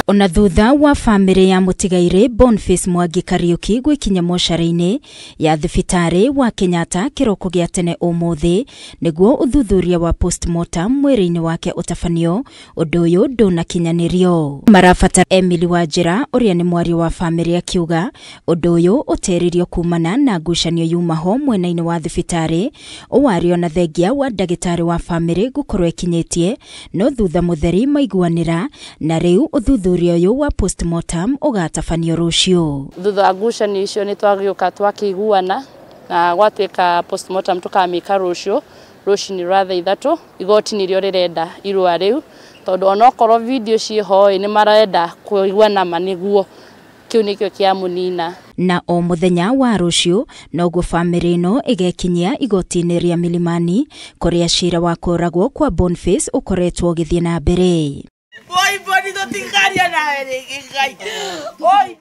Ona thutha wa famĩlĩ ya mũtigairĩ Boniface Mwangi Kariuki gwĩkinya mocarĩ-inĩ ya thibitarĩ wa Kenyatta kĩroko gĩa tene ũmũthĩ nĩguo ũthuthuria wa postmortem mwĩrĩ-inĩ wake ũtabanio, ũndũ ũyũ ndũnakinyanĩrio. Marabatara Emily Wanjĩra ũrĩa nĩ mwaria wa famĩlĩ akiuga ũndũ ũyũ ũteririo kumana na ngucanio yuma ho mwena-inĩ wa thibitarĩ ũwario na thengia wa ndagĩtarĩ wa famĩlĩ gũkorwo ĩkinyĩtie no thutha mũtheri maiguanĩra na rĩu ũthuthuria ũyũ wa postmortem ũgatabanio rũciũ. Thutha wa ngucanio icio nĩ twagĩũka twakĩiguana na gwatuĩka postmortem tũkamĩka rũciũ rũcinĩ rwa thaa 3. Igoti nĩrĩo rĩrenda irũa rĩu tondũ onokorwo video ciĩho ĩ nĩ marenda kũigua nama nĩguo kĩu nĩkĩo kĩamũnina. Na o mũthenya wa rũciũ noguo famĩlĩ ĩno ĩgekinyia igoti-inĩ rĩa Milimani kũrĩa cira wa kũragwo kwa Boniface ũkoretwo ũgĩthiĩ na mbere.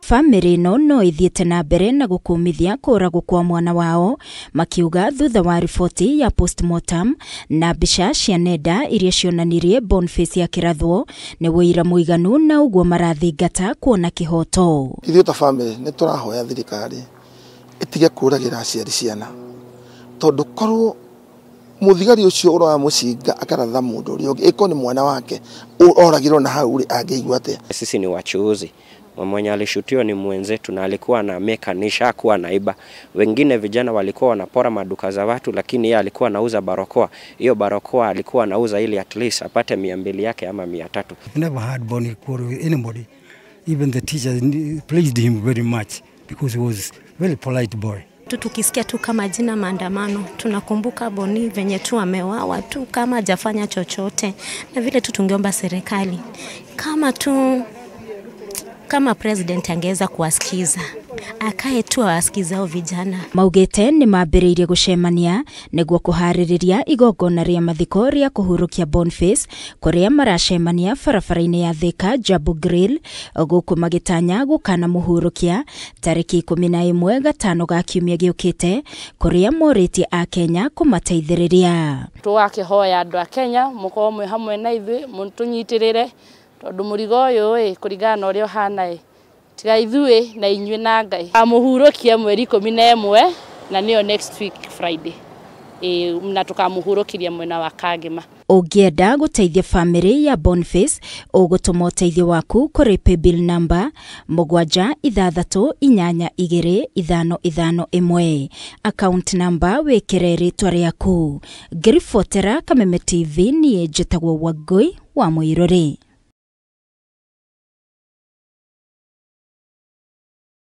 Famĩlĩ ĩno no ĩthiĩte na mbere na gũkũmithia kũragwo kwa mwana wao makiuga thutha wa riboti ya postmortem na mbica cia nenda iria cionanirie Boniface akĩrathwo nĩ wũira mũiganu na ũguo marathingata kuona kĩhoto. Ithuĩ ta famĩlĩ nĩ tũrahoya thirikari ĩtige kũragĩra aciari ciana tondũ korwo muthigari ucio uroya mucinga akaratha mundu uria ungi iko ni mwana wake oragirwo na hau angeigua atia. Sisi ni wachuuzi, mwenye alishutiwa ni mwenzetu na alikuwa na mekanisha kuwa naiba. Wengine vijana walikuwa wanapora maduka za watu, lakini yeye alikuwa anauza barakoa. Hiyo barakoa alikuwa anauza ili at least apate 200 yake ama 300. Never had Bonnie quarrel with anybody. Even the teachers praised him very much because he was very polite boy. Tukisikia tu kama jina maandamano tunakumbuka Boni venye tu amewawa tu kama hajafanya chochote, na vile tu tungeomba serikali kama tu kama president angeweza kuwasikiza, akae tu awasikize vijana. Maugite ni mambĩrĩirie gũcemania nĩguo kũharĩrĩria igongona rĩa mathiko rĩa kũhurũkia Boniface kũrĩa maracemania barabara-inĩ ya Thika Jabu Grill gũkũ magĩtanya gũkana mũhurũkia tarĩki 11 gatano ga kiumia gĩũkĩte kũrĩa morĩtie a Kenya kũmateithĩrĩria. Tũgakĩhoya andũ a Kenya mũkorwo mwĩ hamwe na ithuĩ mũtũnyitĩrĩre tondũ mũrigo ũyũ ĩ kũringana na ũrĩa ũhana ĩ tiga ithuĩ na inyuĩ na Ngai. Amũhurũkia mweri 11 na nĩyo next week Friday na tukamũhurũkiria mwena wa Kangema. Ũngĩenda gũteithia famĩlĩ ya Boniface ũgũtũma ũteithio waku kũrĩ paybill number 7 6 8 2 5 5 1, account number wĩkĩre rĩtwa rĩaku. Ngĩribotera Kameme TV niĩ njĩtagwo Wangũi wa Mũirũrĩ.